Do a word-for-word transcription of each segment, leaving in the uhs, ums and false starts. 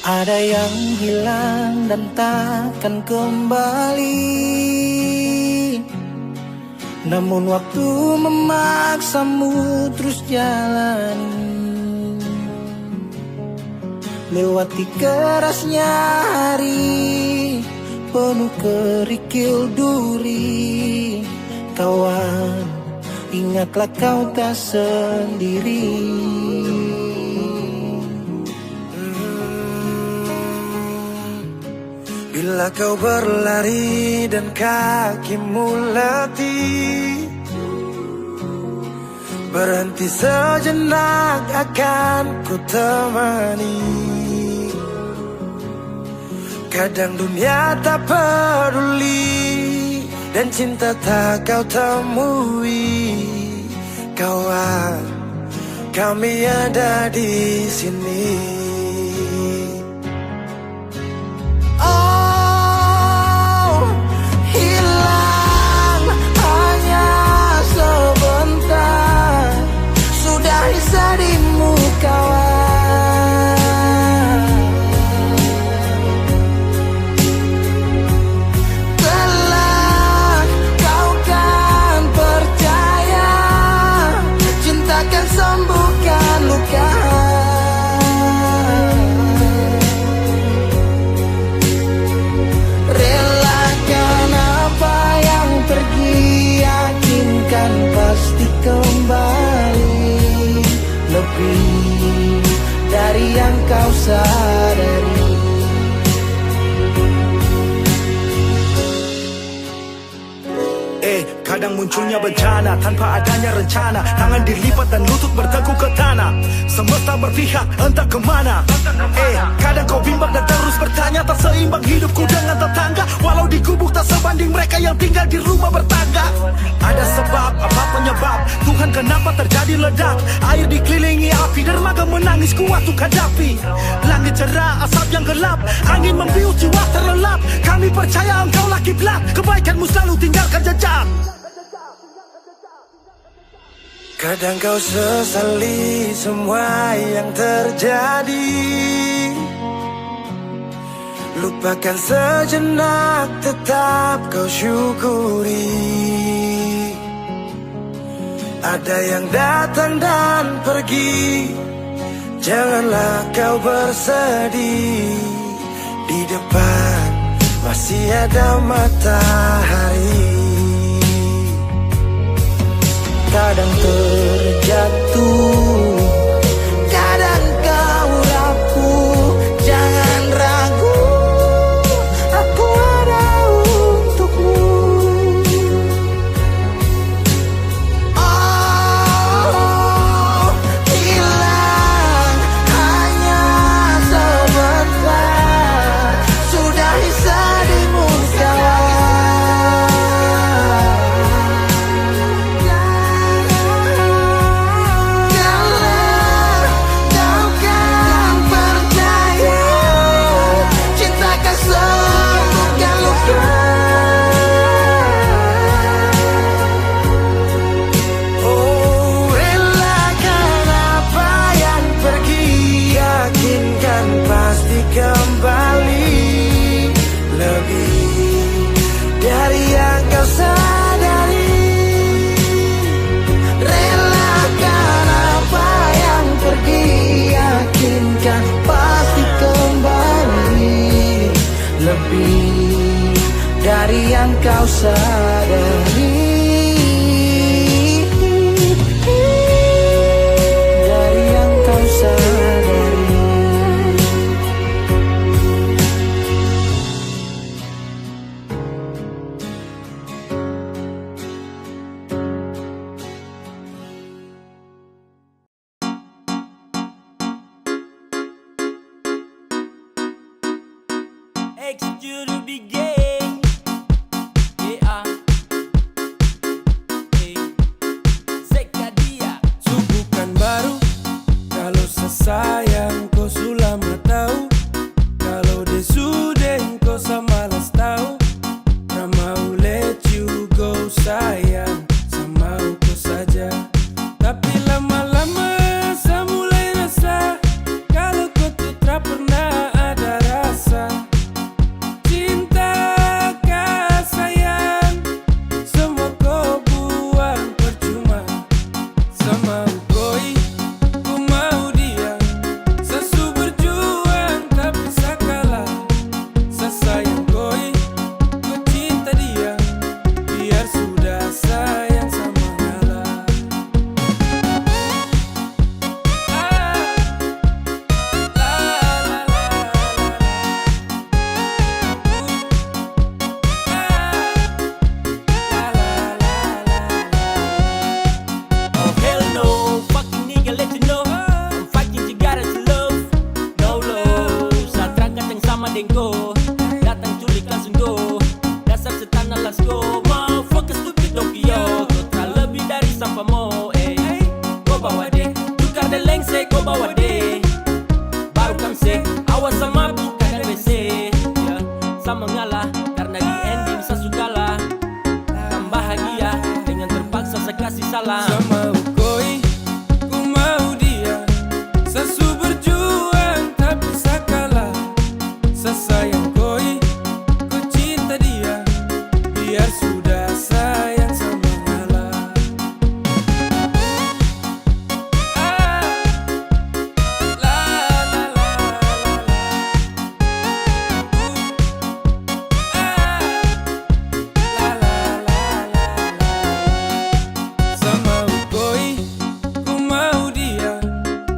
Ada yang hilang dan takkan kembali, namun waktu memaksamu terus jalani. Lewati kerasnya hari, penuh kerikil duri, kawan, ingatlah kau tak sendiri. Bila kau berlari dan kakimu letih, berhenti sejenak, akan ku temani. Kadang dunia tak peduli dan cinta tak kau temui. Kawan, kami ada di sini. Oh, hilang hanya sebentar, sudahi sedihmu, kawan. Kelak kau kan percaya, cinta kan sembuhkan luka. Relakan apa yang pergi, yakinkan pasti kembali, lebih dari yang kau sadari. Eh, kadang munculnya bencana tanpa adanya rencana. Tangan dilipat dan lutut bertekuk ke tanah. Semesta berpihak entah kemana. Eh, kadang kau bimbang dan terus bertanya. Tak seimbang hidupku dengan tetangga. Walau di gubuk tak sebanding mereka yang tinggal di rumah bertangga. Ada sebab, apa penyebab? Tuhan, kenapa terjadi ledak? Air dikelilingi api, dermaga menangis kuat untuk hadapi. Langit cerah, asap yang gelap, angin membius, jiwa terlelap. Kami percaya Engkaulah kiblat, kebaikan-Mu selalu tinggalkan jejak. Kadang kau sesali semua yang terjadi. Lupakan sejenak, tetap kau syukuri. Ada yang datang dan pergi, janganlah kau bersedih. Di depan masih ada matahari. Kadang terjatuh, kadang kau rapuh, jangan ragu, aku ada untukmu. Oh, hilang hanya sebentar, sudahi sedihmu, kawan. Kelak kau kan percaya, cinta kan sembuhkan luka. Oh, relakan apa yang pergi, yakinkan pasti kembali, lebih dari yang kau sadari. Relakan apa yang pergi, yakinkan pasti kembali, lebih dari yang kau sadari. Dari yang kau sadari. X to the big gang. Yeah. Hey. Seka dia. Su bukan baru, kalau sa sayang ko su lama tahu. Kalau de su deng ko sa malas tahu. Ra mau let you go sayang, sa mau ko saja. Tapi lama-lama sa mulai rasa, kalau ko tu tra pernah ada Sama ukoi, ku mau dia. Sa su berjuang tapi sa kalah. Sa sayang koi, ku cinta dia. Biar sudah sayang sama ngalah. Ah, la, la, la, la, la. Uh, ah. La, la, la, la, la. Sama ukoi, ku mau dia.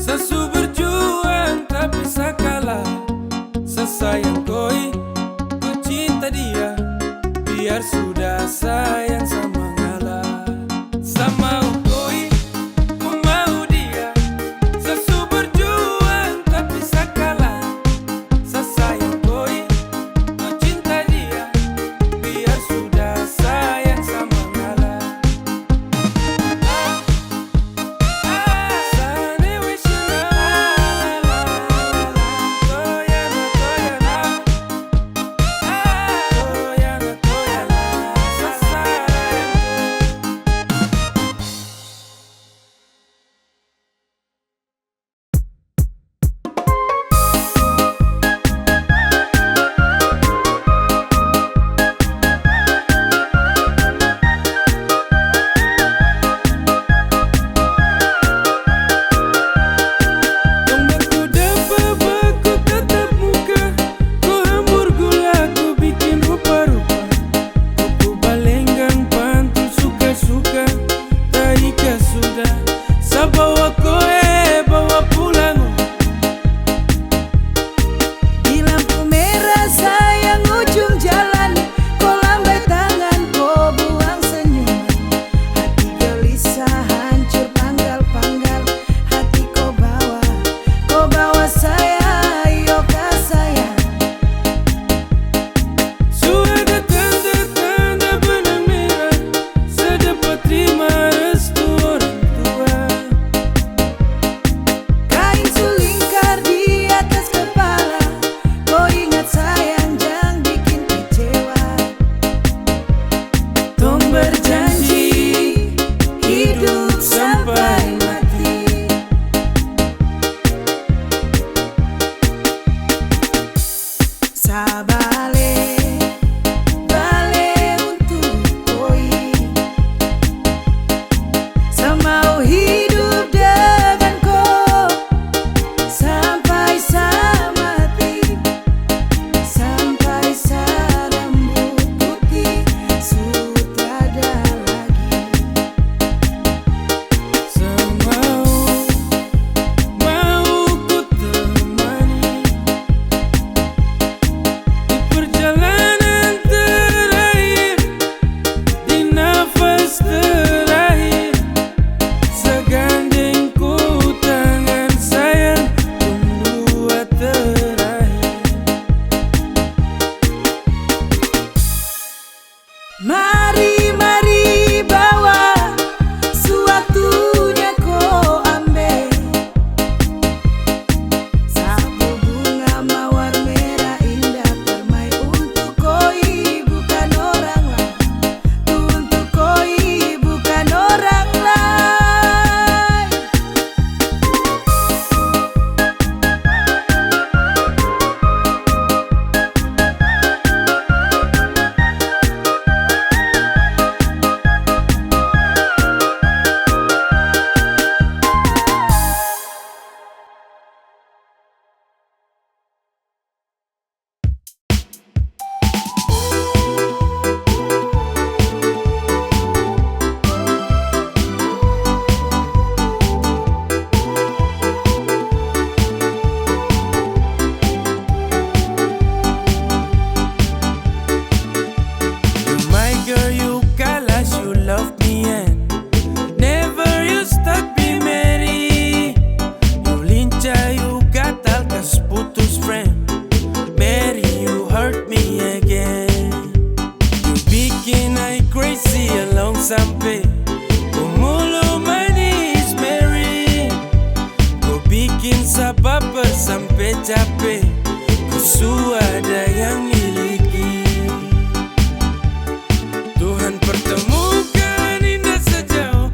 Sa su berjuang tapi sa kalah. Sa sayang koi, ku cinta dia. Biar sudah sayang sama ngalah. Sama ukoi, ku mau dia. Sa su berjuang tapi sa kalah. Sa sayang koi, ku cinta dia. Biar sudah sayang sama ngalah. Dong baku dapa, baku tatap muka, ko hambur gula, ko bikin rupa-rupa, ko pu balenggang pantul suka-suka, taika sudah, sa bawa koe, bawa pulang. Di lampu merah sayang ujung jalan, ko lambai tangan, ko buang senyuman. Hati gelisah hancur panggal-panggal, hati ko bawa, ko bawa saya, iyo ka sayang. Su ada tanda-tanda benang merah, sa dapat terima restu orang tua. Kain su lingkar di atas kepala, ko ingat sayang, jang bikin kecewa. Tong berjanji hidup sampai mati. Sa bale, bale untuk koi. Sa mau hidup dengan ko sampai sa mati, sampai sa rambut putih su trada lagi. Sa mau, mau ku temani di perjalanan terakhir, di nafas terakhir. Sa gandeng ko tangan sayang, tong dua terakhir. Mari, mari bawa sewaktunya ko ambe. Sapu bunga mawar merah indah permai untuk koi, bukan orang lain. Untuk koi, bukan orang lain. You my girl, you kalas, you love me and never you stop be merry. You lincah, you gatal, kas putus friend. Merry, you hurt me again. You bikin I crazy along sampe. Ko mulu manis Merry. Ko bikin sa baper sampe cape. Ko su ada yang miliki. Tuhan pertemukan indah sejauh.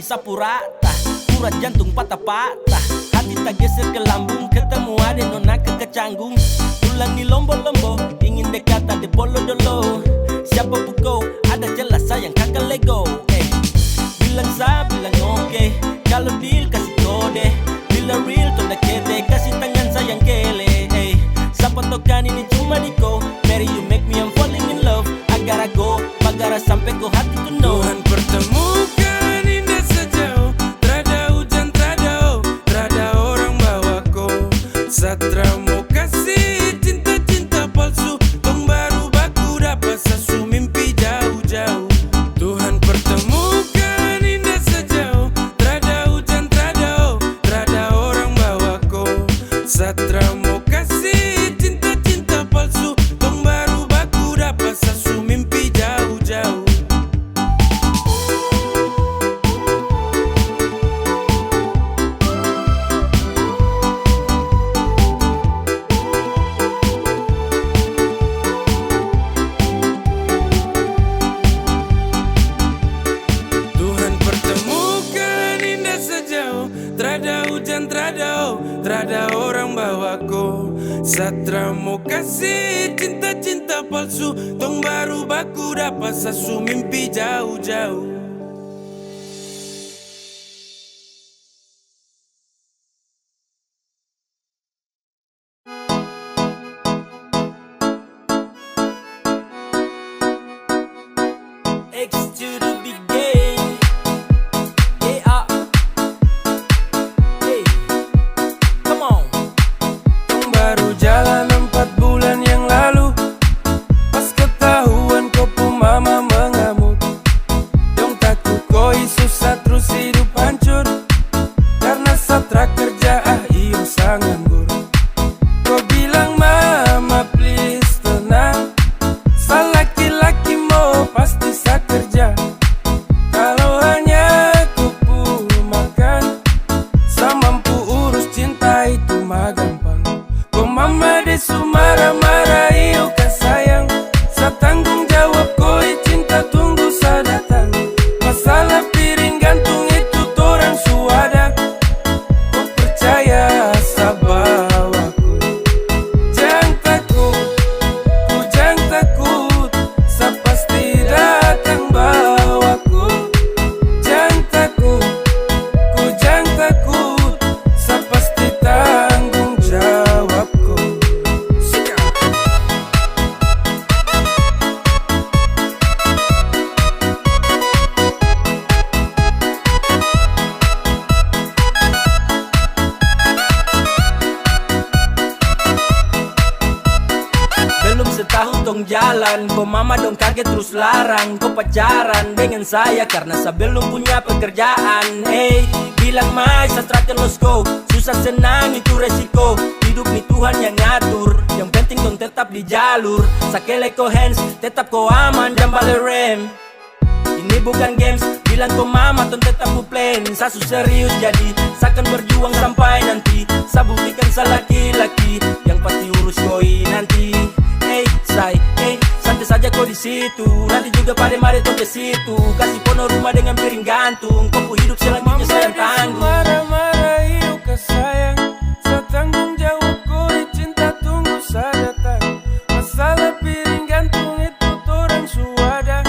Sapu rata, urat jantung patah-patah. Hati tak geser ke lambung, ketemu ade nona keke canggung. Tulang ni lombo-lombo, ingin dekat ade bolo dolo. Siapa pukau, ada jelas sayang kaka lego. Eh, bilang sa, bilang oke. Kalau deal, kasih kode. Bila real, tonda kete, kasih tangan sayang kele. Eh, sapa tokan ini cuma di ko. Mary, you make me, I'm falling in love. Agar ago, bagara sampe ko hati to know. Tuhan pertemukan indah sejauh, trada hujan, trada o, trada orang bawa ko. Satra mo kasih cinta-cinta palsu, tong baru baku dapa sasu mimpi jauh-jauh. Tuhan pertemukan indah sejauh, trada hujan, trada o, trada orang bawa ko. Satra mo kasih cinta-cinta palsu, tong baru baku dapa sasu mimpi jauh-jauh. Tuhan pertemukan indah sejauh, trada hujan, trada o, trada orang bawa ko. Satra mo kasih cinta-cinta palsu, tong baru baku dapa sasu mimpi jauh-jauh. X to the big game. Yeah. Hey. Come on. Tong baru jalan empat bulan yang lalu. Pas ketahuan ko pu mama mengamuk, dong taku koi susah trus hidup hancur. Karena satra kerja ah iyo sa nganggur. Ko bilang mama please tenang, sa laki-laki mo pasti sa kerja. Kalau hanya ko pu makan, sa mampu urus cinta itu mah gampang. Ko mama de su marah-marah iyo ka sayang, sa tanggung jawab koi cinta tunggu sa datang. Masalah piring gantung itu torang su ada. Ko percaya sa bawa ko. Jang takut, ko jang takut, sa pasti datang bawa ko. Jang takut, ko jang takut, sa pasti tanggung jawab ko. Siap. Belum setahun tong jalan, ko mama dong kaget trus larang ko pacaran dengan saya karena sa belum punya pekerjaan. Hey, bilang mai sa trakan los ko, susah senang itu resiko. Hidup ni Tuhan yang ngatur, yang penting tong tetap di jalur. Sa kele ko hands, tetap ko aman, jang bale rem. Ini bukan games, bilang ko mama tong tetap ku plan. Sa su serius jadi, sa akan berjuang sampai nanti. Sa buktikan sa laki-laki, yang pasti urus koi nanti. Hey, say, hey, santai saja ko di situ. Nanti juga pada mari tong ke situ. Kasih pono rumah dengan piring gantung. Ko pu hidup selanjutnya saya yang tanggung. Marah-marah iyo ka sayang. Sa tanggung jawab koi cinta tunggu sa datang. Masalah piring gantung itu torang su ada.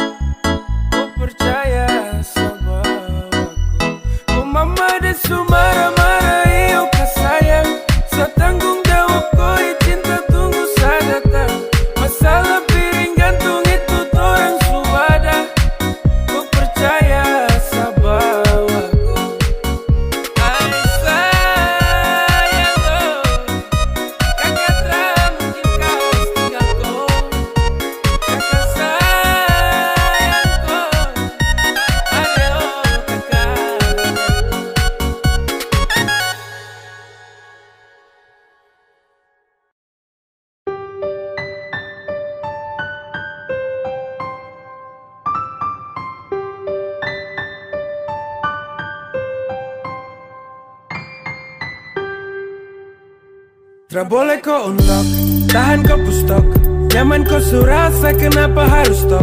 Ko percaya sa bawa ko. Ko mama de su marah-marah iyo ka sayang. Sa tanggung jawab koi cinta tunggu sa datang. Masalah piring gantung itu torang su ada. Ko percaya sa bawa ko. Ai sayang ko. Kaka tra mungkin kawas tinggal ko. Kaka sayang ko. Ade o kaka. Tra boleh ko unlock, tahan ko pu stok. Nyaman ko su rasa, kenapa harus stop?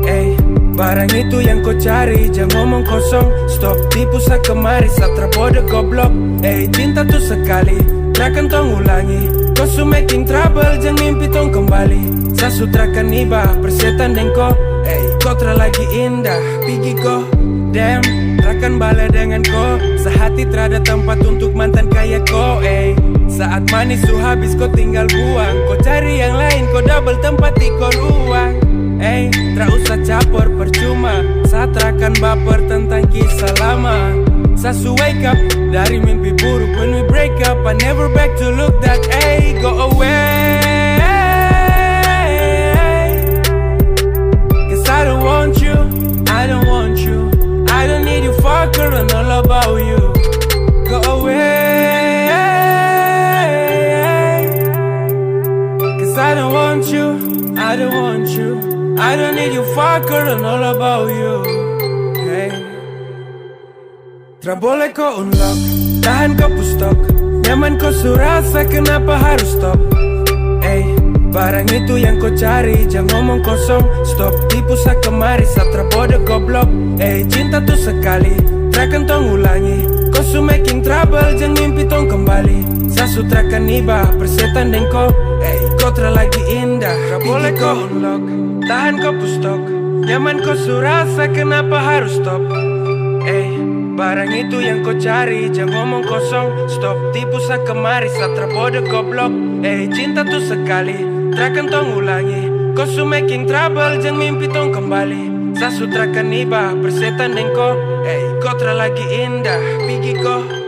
Ey, Barang itu yang ko cari, jang ngomong kosong. Stop tipu sa kemari, sa tra bodoh goblok. Ei, cinta tu sekali, trakan tong ulangi. Ko su making trouble, jang mimpi tong kembali. Sa su trakan iba, persetan deng ko. Ei, ko tra lagi indah, pigi ko. Damn, trakan bale dengan ko. Sehati trada tempat untuk mantan kaya ko, ei. Saat manis su habis ko tinggal buang. Ko cari yang lain, ko double tempat di ko ruang. Ei, tra usah capor percuma. Sa trakan baper tentang kisah lama. Sa su wake up dari mimpi buruk when we break up. I never back to look that, ei, go away. Cause I don't want you, I don't want you. I don't need you, fucker, and all about you. Go away. Cause I don't want you, I don't want you. I don't need you, fucker, and all about you. Hey. Tra boleh ko unlock, tahan ko pu stok. Nyaman ko su rasa, kenapa harus stop? Ei, barang itu yang ko cari, jang ngomong kosong. Stop tipu sa kemari, sa tra bodoh goblok. Ei, cinta tu sekali, trakan tong ulangi. Ko su making trouble, jang mimpi tong kembali. Sa su trakan iba, persetan deng ko. Ei, ko tra lagi indah, tra boleh ko unlock. Tahan ko pu stok, nyaman ko su rasa, kenapa harus stop? Ei, barang itu yang ko cari, jang ngomong kosong. Stop tipu sa kemari, sa tra bodoh goblok. Ei, cinta tu sekali, trakan tong ulangi. Ko su making trouble, jang mimpi tong kembali. Sa su trakan iba, persetan deng ko. Ei, ko tra lagi indah, pigi ko.